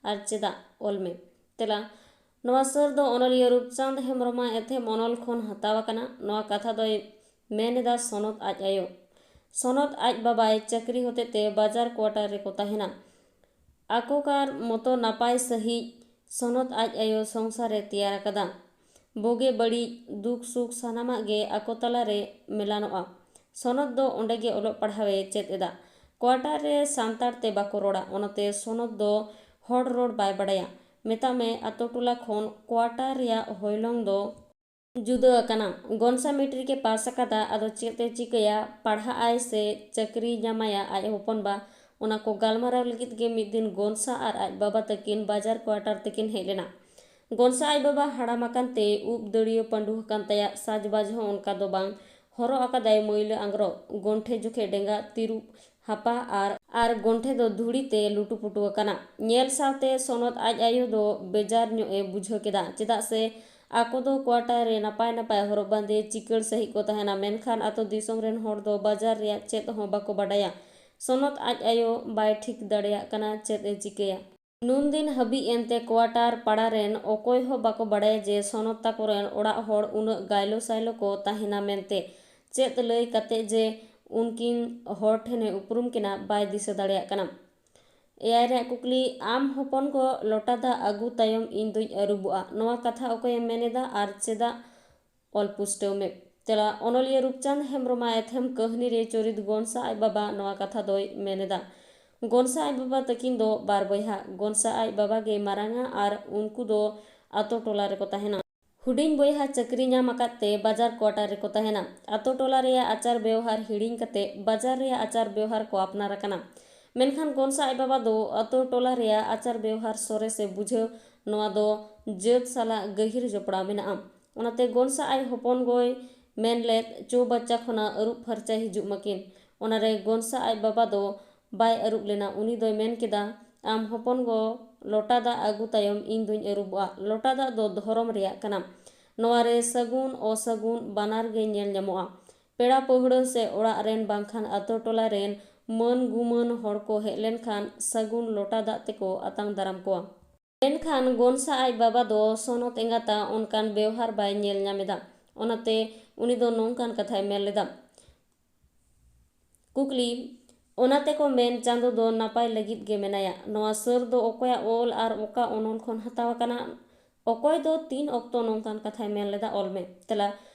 ᱟᱨ ᱪᱮᱫᱟᱜ? ᱚᱞ ᱢᱮ᱾ ᱛᱮᱞᱟ, ᱱᱚᱣᱟ ᱥᱟᱹᱨ ᱫᱚ ᱚᱱᱚᱞᱤᱭᱟᱹ ᱨᱩᱯᱪᱟᱸᱫᱽ ᱦᱮᱢᱵᱽᱨᱚᱢᱟᱜ ᱮᱛᱷᱮᱢ ᱚᱱᱚᱞ ᱠᱷᱚᱱ ᱦᱟᱛᱟᱣ ᱟᱠᱟᱱᱟ᱾ ᱱᱚᱣᱟ ᱠᱟᱛᱷᱟ ᱫᱚᱭ ᱢᱮᱱ ᱮᱫᱟ ᱥᱚᱱᱚᱛ ᱟᱡ ᱟᱭᱳ᱾ ᱥᱚᱱᱚᱛ ᱟᱡ ᱵᱟᱵᱟᱭ ᱪᱟᱹᱠᱨᱤ ᱦᱚᱛᱮᱛᱮ ᱵᱟᱡᱟᱨ quarter ᱨᱮᱠᱚ ᱛᱟᱦᱮᱱᱟ᱾ ᱟᱠᱚᱠᱟᱨ ᱢᱚᱛᱚ ᱱᱟᱯᱟᱭ ᱥᱟᱹᱦᱤᱡ ᱥᱚᱱᱚᱛ ᱟᱡ ᱟᱭᱳ ᱥᱚᱝᱥᱟᱨ ᱮ ᱛᱮᱭᱟᱨ ᱟᱠᱟᱫᱟ᱾ ᱵᱳᱜᱮ ᱵᱟᱹᱲᱤᱡ, ᱫᱩᱠ ᱥᱩᱠ ᱥᱟᱱᱟᱢᱟᱜ ᱜᱮ ᱟᱠᱚ ᱛᱟᱞᱟᱨᱮ ᱢᱮᱞᱟᱱᱚᱜᱼᱟ᱾ ᱥᱚᱱᱚᱛ ᱫᱚ ᱚᱸᱰᱮ ᱜᱮ ᱚᱞᱚᱜ ᱯᱟᱲᱦᱟᱣ ᱮ ᱪᱮᱫ ᱮᱫᱟ᱾ quarter ᱨᱮ ᱥᱟᱱᱛᱟᱲ ᱛᱮ ᱵᱟᱠᱚ ᱨᱚᱲᱟ, ᱚᱱᱟᱛᱮ ᱥᱚᱱᱚᱛ ᱫᱚ ᱦᱚᱲ ᱨᱚᱲ ᱵᱟᱭ ᱵᱟᱲᱟᱭᱟ᱾ ᱢᱮᱛᱟᱜ ᱢᱮ, ᱟᱛᱳ ᱴᱚᱞᱟ ᱠᱷᱚᱱ quarter ᱨᱮᱭᱟᱜ ᱦᱚᱭᱞᱚᱝ ᱫᱚ ᱡᱩᱫᱟᱹ ᱟᱠᱟᱱᱟ᱾ ᱜᱚᱱᱥᱟ ᱢᱮᱴᱨᱤᱠ ᱮ ᱯᱟᱥ ᱟᱠᱟᱫᱟ, ᱟᱫᱚ ᱪᱮᱫ ᱮ ᱪᱤᱠᱟᱹᱭᱟ, ᱯᱟᱲᱦᱟᱜ ᱟᱭ ᱥᱮ ᱪᱟᱹᱠᱨᱤ ᱧᱟᱢᱟᱭᱟ ᱟᱡ ᱦᱚᱯᱚᱱ ᱵᱟ, ᱚᱱᱟ ᱠᱚ ᱜᱟᱞᱢᱟᱨᱟᱣ ᱞᱟᱹᱜᱤᱫ ᱜᱮ ᱢᱤᱫ ᱫᱤᱱ ᱜᱚᱱᱥᱟ ᱟᱨ ᱟᱡ ᱵᱟᱵᱟ ᱛᱟᱹᱠᱤᱱ ᱵᱟᱡᱟᱨ quarter ᱛᱮᱠᱤᱱ ᱦᱮᱡ ᱞᱮᱱᱟ᱾ ᱜᱚᱱᱥᱟ ᱟᱡ ᱵᱟᱵᱟ ᱦᱟᱲᱟᱢ ᱟᱠᱟᱱ ᱛᱮ ᱩᱵ ᱫᱟᱹᱲᱤᱭᱟᱹ ᱯᱟᱹᱰᱩ ᱟᱠᱟᱱ ᱛᱟᱭᱟ, ᱥᱟᱡᱽᱵᱟᱡᱽ ᱦᱚᱸ ᱚᱱᱠᱟ ᱫᱚ ᱵᱟᱝ, ᱦᱚᱨᱚᱜ ᱟᱠᱟᱫᱟᱭ ᱢᱟᱹᱭᱞᱟᱹ ᱟᱝᱜᱽᱨᱚᱵ, ᱜᱚᱱᱴᱷᱮ ᱡᱚᱠᱷᱮ ᱰᱮᱸᱜᱟ ᱛᱤᱨᱩᱵ ᱦᱟᱯᱟ ᱟᱨ, ᱟᱨ ᱜᱚᱱᱴᱷᱮ ᱫᱚ ᱫᱷᱩᱲᱤ ᱛᱮ ᱞᱩᱴᱩᱯᱩᱴᱩ ᱟᱠᱟᱱᱟ᱾ ᱧᱮᱞ ᱥᱟᱶᱛᱮ ᱥᱚᱱᱚᱛ ᱟᱡ ᱟᱭᱳ ᱫᱚ ᱵᱮᱡᱟᱨ ᱧᱚᱜ ᱮ ᱵᱩᱡᱷᱟᱹᱣ ᱠᱮᱫᱟ, ᱪᱮᱫᱟᱜ ᱥᱮ ᱟᱠᱚ ᱫᱚ quarter ᱨᱮ ᱱᱟᱯᱟᱭ ᱱᱟᱯᱟᱭ ᱦᱚᱨᱚᱜ ᱵᱟᱸᱫᱮ ᱪᱤᱠᱟᱹᱲ ᱥᱟᱹᱦᱤᱡ ᱠᱚ ᱛᱟᱦᱮᱱᱟ, ᱢᱮᱱᱠᱷᱟᱱ ᱟᱛᱳ ᱫᱤᱥᱚᱢ ᱨᱮᱱ ᱦᱚᱲ ᱫᱚ ᱵᱟᱡᱟᱨ ᱨᱮᱭᱟᱜ ᱪᱮᱫ ᱦᱚᱸ ᱵᱟᱠᱚ ᱵᱟᱰᱟᱭᱟ᱾ ᱥᱚᱱᱚᱛ ᱟᱡ ᱟᱭᱳ ᱵᱟᱭ ᱴᱷᱤᱠ ᱫᱟᱲᱮᱭᱟᱜ ᱠᱟᱱᱟ ᱪᱮᱫ ᱮ ᱪᱤᱠᱟᱹᱭᱟ᱾ ᱱᱩᱱ ᱫᱤᱱ ᱦᱟᱹᱵᱤᱡ ᱮᱱᱛᱮ quarter ᱯᱟᱲᱟ ᱨᱮᱱ ᱚᱠᱚᱭ ᱦᱚᱸ ᱵᱟᱠᱚ ᱵᱟᱰᱟᱭᱟ ᱡᱮ ᱥᱚᱱᱚᱛ ᱛᱟᱠᱚ ᱨᱮᱱ ᱚᱲᱟᱜ ᱦᱚᱲ ᱩᱱᱟᱹᱜ ᱜᱟᱭᱞᱳ ᱥᱟᱭᱞᱳ ᱠᱚ ᱛᱟᱦᱮᱱᱟ ᱢᱮᱱᱛᱮ᱾ ᱪᱮᱫ ᱞᱟᱹᱭ ᱠᱟᱛᱮ ᱡᱮ ᱩᱱᱠᱤᱱ ᱦᱚᱲ ᱴᱷᱮᱱᱮ ᱩᱯᱨᱩᱢ ᱠᱤᱱᱟ, ᱵᱟᱭ ᱫᱤᱥᱟᱹ ᱫᱟᱲᱮᱭᱟᱜ ᱠᱟᱱᱟ᱾ ᱮᱭᱟᱭ ᱨᱮᱭᱟᱜ ᱠᱩᱠᱞᱤ, ᱟᱢ ᱦᱚᱯᱚᱱ ᱜᱚ ᱞᱚᱴᱟ ᱫᱟᱜ ᱟᱹᱜᱩ ᱛᱟᱭᱚᱢ ᱤᱧ ᱫᱩᱧ ᱟᱹᱨᱩᱵᱚᱜᱼᱟ, ᱱᱚᱣᱟ ᱠᱟᱛᱷᱟ ᱚᱠᱚᱭᱮᱢ ᱢᱮᱱ ᱮᱫᱟ ᱟᱨ ᱪᱮᱫᱟᱜ? ᱚᱞ ᱯᱩᱥᱴᱟᱹᱣ ᱢᱮ᱾ ᱛᱮᱞᱟ, ᱚᱱᱚᱞᱤᱭᱟᱹ ᱨᱩᱯᱪᱟᱸᱫᱽ ᱦᱮᱢᱵᱨᱚᱢᱟᱜ ᱮᱛᱷᱮᱢ ᱠᱟᱹᱦᱱᱤ ᱨᱮ ᱪᱚᱨᱤᱛ ᱜᱚᱱᱥᱟ ᱟᱡ ᱵᱟᱵᱟ ᱱᱚᱣᱟ ᱠᱟᱛᱷᱟ ᱫᱚᱭ ᱢᱮᱱ ᱮᱫᱟ᱾ ᱜᱚᱱᱥᱟ ᱟᱡ ᱵᱟᱵᱟ ᱛᱟᱹᱠᱤᱱ ᱫᱚ ᱵᱟᱨ ᱵᱚᱭᱦᱟ᱾ ᱜᱚᱱᱥᱟ ᱟᱡ ᱵᱟᱵᱟ ᱜᱮ ᱢᱟᱨᱟᱝᱟ ᱟᱨ ᱩᱱᱠᱩ ᱫᱚ ᱟᱛᱳ ᱴᱚᱞᱟ ᱨᱮᱠᱚ ᱛᱟᱦᱮᱱᱟ᱾ ᱦᱩᱰᱤᱧ ᱵᱚᱭᱦᱟ ᱪᱟᱹᱠᱨᱤ ᱧᱟᱢ ᱟᱠᱟᱫ ᱛᱮ ᱵᱟᱡᱟᱨ quarter ᱨᱮᱠᱚ ᱛᱟᱦᱮᱱᱟ᱾ ᱟᱛᱳ ᱴᱚᱞᱟ ᱨᱮᱭᱟᱜ ᱟᱪᱟᱨ ᱵᱮᱣᱦᱟᱨ ᱦᱤᱲᱤᱧ ᱠᱟᱛᱮ ᱵᱟᱡᱟᱨ ᱨᱮᱭᱟᱜ ᱟᱪᱟᱨ ᱵᱮᱣᱦᱟᱨ ᱠᱚ ᱟᱯᱱᱟᱨ ᱟᱠᱟᱱᱟ᱾ ᱢᱮᱱᱠᱷᱟᱱ ᱜᱚᱱᱥᱟ ᱟᱡ ᱵᱟᱵᱟ ᱫᱚ ᱟᱛᱳ ᱴᱚᱞᱟ ᱨᱮᱭᱟᱜ ᱟᱪᱟᱨ ᱵᱮᱣᱦᱟᱨ ᱥᱚᱨᱮᱥ ᱮ ᱵᱩᱡᱷᱟᱹᱣ, ᱱᱚᱣᱟ ᱫᱚ ᱡᱟᱹᱛ ᱥᱟᱞᱟᱜ ᱜᱟᱹᱦᱤᱨ ᱡᱚᱯᱲᱟᱣ ᱢᱮᱱᱟᱜᱼᱟ᱾ ᱚᱱᱟᱛᱮ ᱜᱚᱱᱥᱟ ᱟᱡ ᱦᱚᱯᱚᱱ ᱜᱚᱭ ᱢᱮᱱ ᱞᱮᱫ, "ᱪᱳ ᱵᱟᱪᱪᱟ ᱠᱷᱚᱱᱟᱜ ᱟᱹᱨᱩᱵ ᱯᱷᱟᱨᱪᱟ ᱦᱤᱡᱩᱜ ᱢᱟᱹᱠᱤᱱ᱾" ᱚᱱᱟᱨᱮ ᱜᱚᱱᱥᱟ ᱟᱡ ᱵᱟᱵᱟ ᱫᱚ ᱵᱟᱭ ᱟᱹᱨᱩᱵ ᱞᱮᱱᱟ᱾ ᱩᱱᱤ ᱫᱚᱭ ᱢᱮᱱ ᱠᱮᱫᱟ, "ᱟᱢ ᱦᱚᱯᱚᱱ ᱜᱚ ᱞᱚᱴᱟ ᱫᱟᱜ ᱟᱹᱜᱩ ᱛᱟᱭᱚᱢ ᱤᱧ ᱫᱩᱧ ᱟᱹᱨᱩᱵᱚᱜᱼᱟ᱾ ᱞᱚᱴᱟ ᱫᱟᱜ ᱫᱚ ᱫᱷᱚᱨᱚᱢ ᱨᱮᱭᱟᱜ ᱠᱟᱱᱟ᱾ ᱱᱚᱣᱟ ᱨᱮ ᱥᱟᱹᱜᱩᱱ ᱚᱥᱟᱹᱜᱩᱱ ᱵᱟᱱᱟᱨ ᱜᱮ ᱧᱮᱞ ᱧᱟᱢᱚᱜᱼᱟ᱾ ᱯᱮᱲᱟ ᱯᱟᱹᱦᱲᱟᱹ ᱥᱮ ᱚᱲᱟᱜ ᱨᱮᱱ ᱵᱟᱝᱠᱷᱟᱱ ᱟᱛᱳ ᱴᱚᱞᱟ ᱨᱮᱱ ᱢᱟᱹᱱ ᱜᱩᱢᱟᱹᱱ ᱦᱚᱲ ᱠᱚ ᱦᱮᱡ ᱞᱮᱱᱠᱷᱟᱱ ᱥᱟᱹᱜᱩᱱ ᱞᱚᱴᱟ ᱫᱟᱜ ᱛᱮᱠᱚ ᱟᱛᱟᱝ ᱫᱟᱨᱟᱢ ᱠᱚᱣᱟ᱾" ᱢᱮᱱᱠᱷᱟᱱ ᱜᱚᱱᱥᱟ ᱟᱡ ᱵᱟᱵᱟ ᱫᱚ ᱥᱚᱱᱚᱛ ᱮᱸᱜᱟᱛᱟᱜ ᱚᱱᱠᱟᱱ ᱵᱮᱣᱦᱟᱨ ᱵᱟᱭ ᱧᱮᱞ ᱧᱟᱢ ᱮᱫᱟ᱾ ᱚᱱᱟᱛᱮ ᱩᱱᱤ ᱫᱚ ᱱᱚᱝᱠᱟᱱ ᱠᱟᱛᱷᱟᱭ ᱢᱮᱱ ᱞᱮᱫᱟ᱾ ᱠᱩᱠᱞᱤ, ᱚᱱᱟᱛᱮ ᱠᱚ ᱢᱮᱱ ᱪᱟᱸᱫᱚ ᱫᱚ ᱱᱟᱯᱟᱭ ᱞᱟᱹᱜᱤᱫ ᱜᱮ ᱢᱮᱱᱟᱭᱟ᱾ ᱱᱚᱣᱟ ᱥᱟᱹᱨ ᱫᱚ ᱚᱠᱚᱭᱟᱜ ᱚᱞ ᱟᱨ ᱚᱠᱟ ᱚᱱᱚᱞ ᱠᱷᱚᱱ ᱦᱟᱛᱟᱣ ᱟᱠᱟᱱᱟ? ᱚᱠᱚᱭ ᱫᱚ ᱛᱤᱱ ᱚᱠᱛᱚ ᱱᱚᱝᱠᱟᱱ ᱠᱟᱛᱷᱟᱭ ᱢᱮᱱ ᱞᱮᱫᱟ? ᱚᱞ ᱢᱮ᱾ ᱛᱮᱞᱟ,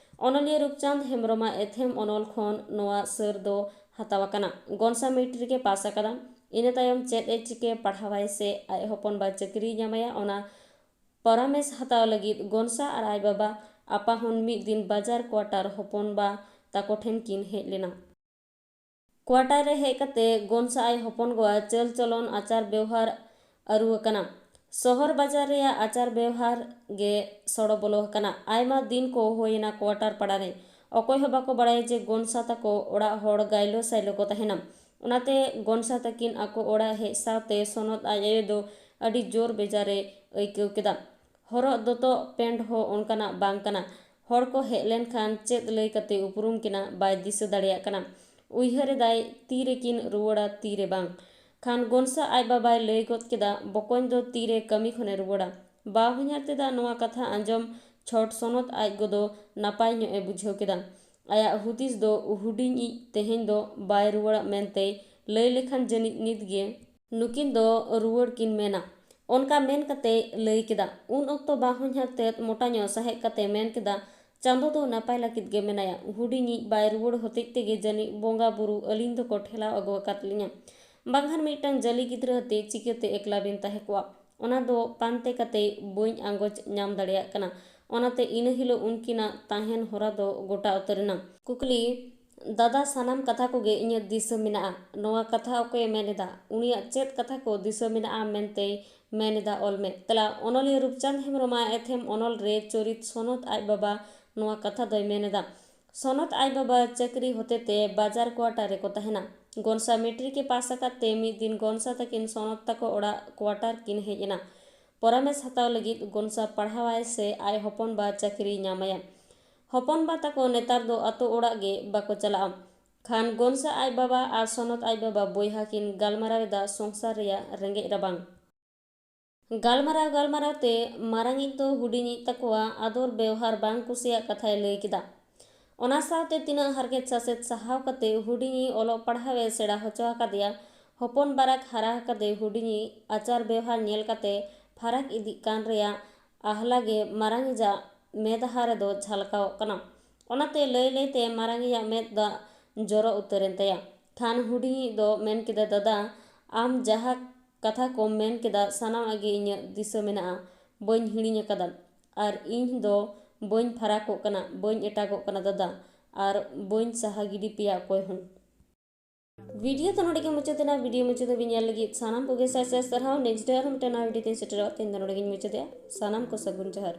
ᱚᱱᱚᱞᱤᱭᱟᱹ ᱨᱩᱯᱪᱟᱸᱫᱽ ᱦᱮᱢᱵᱨᱚᱢᱟᱜ ᱮᱛᱷᱮᱢ ᱚᱱᱚᱞ ᱠᱷᱚᱱ ᱱᱚᱣᱟ ᱥᱟᱹᱨ ᱫᱚ ᱦᱟᱛᱟᱣ ᱟᱠᱟᱱᱟ᱾ ᱜᱚᱱᱥᱟ ᱢᱮᱴᱨᱤᱠ ᱮ ᱯᱟᱥ ᱟᱠᱟᱫᱟ᱾ ᱤᱱᱟᱹ ᱛᱟᱭᱚᱢ ᱪᱮᱫ ᱮ ᱪᱤᱠᱟᱹ, ᱯᱟᱲᱦᱟᱣᱟᱭ ᱥᱮ ᱟᱡ ᱦᱚᱯᱚᱱ ᱵᱟ ᱪᱟᱹᱠᱨᱤᱭ ᱧᱟᱢᱟᱭᱟ, ᱚᱱᱟ ᱯᱚᱨᱟᱢᱮᱥ ᱦᱟᱛᱟᱣ ᱞᱟᱹᱜᱤᱫ ᱜᱚᱱᱥᱟ ᱟᱨ ᱟᱡ ᱵᱟᱵᱟ ᱟᱯᱟᱦᱚᱱ ᱢᱤᱫ ᱫᱤᱱ ᱵᱟᱡᱟᱨ ᱠᱚᱣᱟᱴᱟᱨ ᱦᱚᱯᱚᱱ ᱵᱟ ᱛᱟᱠᱚ ᱴᱷᱮᱱ ᱠᱤᱱ ᱦᱮᱡ ᱞᱮᱱᱟ᱾ ᱠᱣᱟᱴᱟᱨ ᱨᱮ ᱦᱮᱡ ᱠᱟᱛᱮ ᱜᱚᱱᱥᱟ ᱟᱡ ᱦᱚᱯᱚᱱ ᱜᱚᱣᱟ ᱪᱟᱹᱞ ᱪᱚᱞᱚᱱ ᱟᱪᱟᱨ ᱵᱮᱣᱦᱟᱨ ᱟᱹᱨᱩ ᱟᱠᱟᱱᱟ᱾ ᱥᱚᱦᱚᱨ ᱵᱟᱡᱟᱨ ᱨᱮᱭᱟᱜ ᱟᱪᱟᱨ ᱵᱮᱣᱦᱟᱨ ᱜᱮ ᱥᱚᱲᱚ ᱵᱚᱞᱚ ᱟᱠᱟᱱᱟ᱾ ᱟᱭᱢᱟ ᱫᱤᱱ ᱠᱚ ᱦᱩᱭᱮᱱᱟ ᱠᱣᱟᱴᱟᱨ ᱯᱟᱲᱟ ᱨᱮ᱾ ᱚᱠᱚᱭ ᱦᱚᱸ ᱵᱟᱠᱚ ᱵᱟᱲᱟᱭᱟ ᱡᱮ ᱜᱚᱱᱥᱟ ᱛᱟᱠᱚ ᱚᱲᱟᱜ ᱦᱚᱲ ᱜᱟᱭᱞᱚ ᱥᱟᱭᱞᱚ ᱠᱚ ᱛᱟᱦᱮᱱᱟ᱾ ᱚᱱᱟᱛᱮ ᱜᱚᱱᱥᱟ ᱛᱟᱹᱠᱤᱱ ᱟᱠᱚ ᱚᱲᱟᱜ ᱦᱮᱡ ᱥᱟᱶᱛᱮ ᱥᱚᱱᱚᱛ ᱟᱡ ᱟᱭᱳ ᱫᱚ ᱟᱹᱰᱤ ᱡᱳᱨ ᱵᱮᱡᱟᱨᱮ ᱟᱹᱭᱠᱟᱹᱣ ᱠᱮᱫᱟ᱾ ᱦᱚᱨᱚᱜ ᱫᱚᱛᱚ ᱯᱮᱱᱴ ᱦᱚᱸ ᱚᱱᱠᱟᱱᱟᱜ ᱵᱟᱝ ᱠᱟᱱᱟ᱾ ᱦᱚᱲ ᱠᱚ ᱦᱮᱡ ᱞᱮᱱᱠᱷᱟᱱ ᱪᱮᱫ ᱞᱟᱹᱭ ᱠᱟᱛᱮ ᱩᱯᱨᱩᱢ ᱠᱤᱱᱟ ᱵᱟᱭ ᱫᱤᱥᱟᱹ ᱫᱟᱲᱮᱭᱟᱜ ᱠᱟᱱᱟ᱾ ᱩᱭᱦᱟᱹᱨ ᱮᱫᱟᱭ ᱛᱤ ᱨᱮᱠᱤᱱ ᱨᱩᱣᱟᱹᱲᱟ ᱛᱤ ᱨᱮ ᱵᱟᱝ᱾ ᱠᱷᱟᱱ ᱜᱚᱱᱥᱟ ᱟᱡ ᱵᱟᱵᱟᱭ ᱞᱟᱹᱭ ᱜᱚᱫ ᱠᱮᱫᱟ, ᱵᱚᱠᱚᱧ ᱫᱚ ᱛᱤ ᱨᱮ ᱠᱟᱹᱢᱤ ᱠᱷᱚᱱᱮ ᱨᱩᱣᱟᱹᱲᱟ᱾ ᱵᱟ ᱦᱚᱧᱦᱟᱨ ᱛᱮᱫᱟᱜ ᱱᱚᱣᱟ ᱠᱟᱛᱷᱟ ᱟᱸᱡᱚᱢ ᱪᱷᱚᱴ ᱥᱚᱱᱚᱛ ᱟᱡ ᱜᱚᱫᱚ ᱱᱟᱯᱟᱭ ᱧᱚᱜ ᱮ ᱵᱩᱡᱷᱟᱹᱣ ᱠᱮᱫᱟ᱾ ᱟᱭᱟᱜ ᱦᱩᱫᱤᱥ ᱫᱚ ᱦᱩᱰᱤᱧᱤᱡ ᱛᱮᱦᱮᱧ ᱫᱚ ᱵᱟᱭ ᱨᱩᱣᱟᱹᱲᱟ ᱢᱮᱱᱛᱮᱭ ᱞᱟᱹᱭ ᱞᱮᱠᱷᱟᱱ ᱡᱟᱹᱱᱤᱡ ᱱᱤᱛ ᱜᱮ ᱱᱩᱠᱤᱱ ᱫᱚ ᱨᱩᱣᱟᱹᱲ ᱠᱤᱱ ᱢᱮᱱᱟ᱾ ᱚᱱᱠᱟ ᱢᱮᱱ ᱠᱟᱛᱮᱭ ᱞᱟᱹᱭ ᱠᱮᱫᱟ᱾ ᱩᱱ ᱚᱠᱛᱚ ᱵᱟ ᱦᱚᱧᱦᱟᱨ ᱛᱮᱫ ᱢᱚᱴᱟ ᱧᱚᱜ ᱥᱟᱦᱮᱫ ᱠᱟᱛᱮ ᱢᱮᱱ ᱠᱮᱫᱟ, ᱪᱟᱸᱫᱚ ᱫᱚ ᱱᱟᱯᱟᱭ ᱞᱟᱹᱜᱤᱫ ᱜᱮ ᱢᱮᱱᱟᱭᱟ᱾ ᱦᱩᱰᱤᱧᱤᱡ ᱵᱟᱭ ᱨᱩᱣᱟᱹᱲ ᱦᱚᱛᱮᱡ ᱛᱮᱜᱮ ᱡᱟᱹᱱᱤᱡ ᱵᱚᱸᱜᱟ ᱵᱩᱨᱩ ᱟᱹᱞᱤᱧ ᱫᱚᱠᱚ ᱴᱷᱮᱞᱟᱣ ᱟᱹᱜᱩ ᱟᱠᱟᱫ ᱞᱤᱧᱟ᱾ ᱵᱟᱝᱠᱷᱟᱱ ᱢᱤᱫᱴᱟᱝ ᱡᱟᱹᱞᱤ ᱜᱤᱫᱽᱨᱟᱹ ᱟᱛᱮ ᱪᱤᱠᱟᱹᱛᱮ ᱮᱠᱞᱟ ᱵᱤᱱ ᱛᱟᱦᱮᱸ ᱠᱚᱜᱼᱟ? ᱚᱱᱟ ᱫᱚ ᱯᱟᱱᱛᱮ ᱠᱟᱛᱮ ᱵᱟᱹᱧ ᱟᱸᱜᱚᱪ ᱧᱟᱢ ᱫᱟᱲᱮᱭᱟᱜ ᱠᱟᱱᱟ᱾ ᱚᱱᱟᱛᱮ ᱤᱱᱟᱹ ᱦᱤᱞᱳᱜ ᱩᱱᱠᱤᱱᱟᱜ ᱛᱟᱦᱮᱱ ᱦᱚᱨᱟ ᱫᱚ ᱜᱚᱴᱟ ᱩᱛᱟᱹᱨ ᱮᱱᱟ᱾ ᱠᱩᱠᱞᱤ, ᱫᱟᱫᱟ, ᱥᱟᱱᱟᱢ ᱠᱟᱛᱷᱟ ᱠᱚᱜᱮ ᱤᱧᱟᱹᱜ ᱫᱤᱥᱟᱹ ᱢᱮᱱᱟᱜᱼᱟ᱾ ᱱᱚᱣᱟ ᱠᱟᱛᱷᱟ ᱚᱠᱚᱭᱮ ᱢᱮᱱ ᱮᱫᱟ? ᱩᱱᱤᱭᱟᱜ ᱪᱮᱫ ᱠᱟᱛᱷᱟ ᱠᱚ ᱫᱤᱥᱟᱹ ᱢᱮᱱᱟᱜᱼᱟ ᱢᱮᱱᱛᱮᱭ ᱢᱮᱱ ᱮᱫᱟ? ᱚᱞ ᱢᱮ᱾ ᱛᱮᱞᱟ, ᱚᱱᱚᱞᱤᱭᱟᱹ ᱨᱩᱯᱪᱟᱸᱫᱽ ᱦᱮᱢᱵᱨᱚᱢᱟᱜ ᱮᱛᱷᱮᱢ ᱚᱱᱚᱞ ᱨᱮ ᱪᱚᱨᱤᱛ ᱥᱚᱱᱚᱛ ᱟᱡ ᱵᱟᱵᱟ ᱱᱚᱣᱟ ᱠᱟᱛᱷᱟ ᱫᱚᱭ ᱢᱮᱱ ᱮᱫᱟ᱾ ᱥᱚᱱᱚᱛ ᱟᱡ ᱵᱟᱵᱟ ᱪᱟᱹᱠᱨᱤ ᱦᱚᱛᱮᱛᱮ ᱵᱟᱡᱟᱨ ᱠᱣᱟᱴᱟᱨ ᱨᱮᱠᱚ ᱛᱟᱦᱮᱱᱟ᱾ ᱜᱚᱱᱥᱟ ᱢᱮᱴᱨᱤᱠ ᱮ ᱯᱟᱥ ᱟᱠᱟᱫ ᱛᱮ ᱢᱤᱫ ᱫᱤᱱ ᱜᱚᱱᱥᱟ ᱛᱟᱹᱠᱤᱱ ᱥᱚᱱᱚᱛ ᱛᱟᱠᱚ ᱚᱲᱟᱜ ᱠᱣᱟᱴᱟᱨ ᱠᱤᱱ ᱦᱮᱡ ᱮᱱᱟ᱾ ᱯᱚᱨᱟᱢᱮᱥ ᱦᱟᱛᱟᱣ ᱞᱟᱹᱜᱤᱫ ᱜᱚᱱᱥᱟ ᱯᱟᱲᱦᱟᱣᱟᱭ ᱥᱮ ᱟᱡ ᱦᱚᱯᱚᱱ ᱵᱟ ᱪᱟᱹᱠᱨᱤᱭ ᱧᱟᱢᱟᱭᱟ᱾ ᱦᱚᱯᱚᱱ ᱵᱟ ᱛᱟᱠᱚ ᱱᱮᱛᱟᱨ ᱫᱚ ᱟᱛᱳ ᱚᱲᱟᱜ ᱜᱮ ᱵᱟᱠᱚ ᱪᱟᱞᱟᱜᱼᱟ᱾ ᱠᱷᱟᱱ ᱜᱚᱱᱥᱟ ᱟᱡ ᱵᱟᱵᱟ ᱟᱨ ᱥᱚᱱᱚᱛ ᱟᱡ ᱵᱟᱵᱟ ᱵᱚᱭᱦᱟ ᱠᱤᱱ ᱜᱟᱞᱢᱟᱨᱟᱣ ᱮᱫᱟ ᱥᱚᱝᱥᱟᱨ ᱨᱮᱭᱟᱜ ᱨᱮᱸᱜᱮᱡ ᱨᱟᱵᱟᱝ᱾ ᱜᱟᱞᱢᱟᱨᱟᱣ ᱜᱟᱞᱢᱟᱨᱟᱣ ᱛᱮ ᱢᱟᱨᱟᱝᱤᱡ ᱫᱚ ᱦᱩᱰᱤᱧᱤᱡ ᱛᱟᱠᱚᱣᱟ ᱟᱫᱚᱨ ᱵᱮᱣᱦᱟᱨ ᱵᱟᱝ ᱠᱩᱥᱤᱭᱟᱜ ᱠᱟᱛᱷᱟᱭ ᱞᱟᱹᱭ ᱠᱮᱫᱟ᱾ ᱚᱱᱟ ᱥᱟᱶᱛᱮ ᱛᱤᱱᱟᱹᱜ ᱦᱟᱨᱠᱮᱛ ᱥᱟᱥᱮᱛ ᱥᱟᱦᱟᱣ ᱠᱟᱛᱮ ᱦᱩᱰᱤᱧᱤᱡ ᱚᱞᱚᱜ ᱯᱟᱲᱦᱟᱣ ᱮ ᱥᱮᱬᱟ ᱦᱚᱪᱚ ᱟᱠᱟᱫᱮᱭᱟ, ᱦᱚᱯᱚᱱ ᱵᱟᱨᱟᱠ ᱦᱟᱨᱟ ᱟᱠᱟᱫᱮ ᱦᱩᱰᱤᱧᱤᱡ ᱟᱪᱟᱨ ᱵᱮᱣᱦᱟᱨ ᱧᱮᱞ ᱠᱟᱛᱮ ᱯᱷᱟᱨᱟᱠ ᱤᱫᱤᱜ ᱠᱟᱱ ᱨᱮᱭᱟᱜ ᱟᱦᱞᱟ ᱜᱮ ᱢᱟᱨᱟᱝᱤᱡᱟᱜ ᱢᱮᱫᱦᱟ ᱨᱮᱫᱚ ᱡᱷᱟᱞᱠᱟᱣᱚᱜ ᱠᱟᱱᱟ᱾ ᱚᱱᱟᱛᱮ ᱞᱟᱹᱭ ᱞᱟᱹᱭᱛᱮ ᱢᱟᱨᱟᱝᱤᱡᱟᱜ ᱢᱮᱫ ᱫᱟᱜ ᱡᱚᱨᱚ ᱩᱛᱟᱹᱨᱮᱱ ᱛᱟᱭᱟ᱾ ᱠᱷᱟᱱ ᱦᱩᱰᱤᱧᱤᱡ ᱫᱚ ᱢᱮᱱ ᱠᱮᱫᱟ, "ᱫᱟᱫᱟ, ᱟᱢ ᱡᱟᱦᱟᱸ ᱠᱟᱛᱷᱟ ᱠᱚᱢ ᱢᱮᱱ ᱠᱮᱫᱟ, ᱥᱟᱱᱟᱢᱟᱜ ᱜᱮ ᱤᱧᱟᱹᱜ ᱫᱤᱥᱟᱹ ᱢᱮᱱᱟᱜᱼᱟ, ᱵᱟᱹᱧ ᱦᱤᱲᱤᱧ ᱟᱠᱟᱫᱟ᱾ ᱟᱨ ᱤᱧ ᱫᱚ ᱵᱟᱹᱧ ᱯᱷᱟᱨᱟᱠᱚᱜ ᱠᱟᱱᱟ, ᱵᱟᱹᱧ ᱮᱴᱟᱜᱚᱜ ᱠᱟᱱᱟ ᱫᱟᱫᱟ, ᱟᱨ ᱵᱟᱹᱧ ᱥᱟᱦᱟ ᱜᱤᱰᱤ ᱯᱮᱭᱟ ᱚᱠᱚᱭ ᱦᱚᱸ᱾" ᱵᱷᱤᱰᱤᱭᱳ ᱫᱚ ᱱᱚᱰᱮ ᱜᱮ ᱢᱩᱪᱟᱹᱫ ᱮᱱᱟ᱾ ᱵᱷᱤᱰᱤᱭᱳ ᱢᱩᱪᱟᱹᱫ ᱫᱷᱟᱹᱵᱤᱡ ᱧᱮᱞ ᱞᱟᱹᱜᱤᱫ ᱥᱟᱱᱟᱢ ᱠᱚᱜᱮ ᱥᱟᱭ ᱥᱟᱭ ᱥᱟᱨᱦᱟᱣ᱾ ᱱᱮᱠᱥᱴ ᱰᱮ ᱟᱨ ᱢᱤᱫᱴᱟᱝ ᱱᱟᱣᱟ ᱵᱷᱤᱰᱤᱭᱳ ᱛᱤᱧ ᱥᱮᱴᱮᱨᱚᱜᱼᱟ᱾ ᱛᱮᱦᱮᱧ ᱫᱚ ᱱᱚᱰᱮ ᱜᱤᱧ ᱢᱩᱪᱟᱹᱫᱮᱜᱼᱟ᱾ ᱥᱟᱱᱟᱢ ᱠᱚ ᱥᱟᱹᱜᱩᱱ ᱡᱚᱦᱟᱨ᱾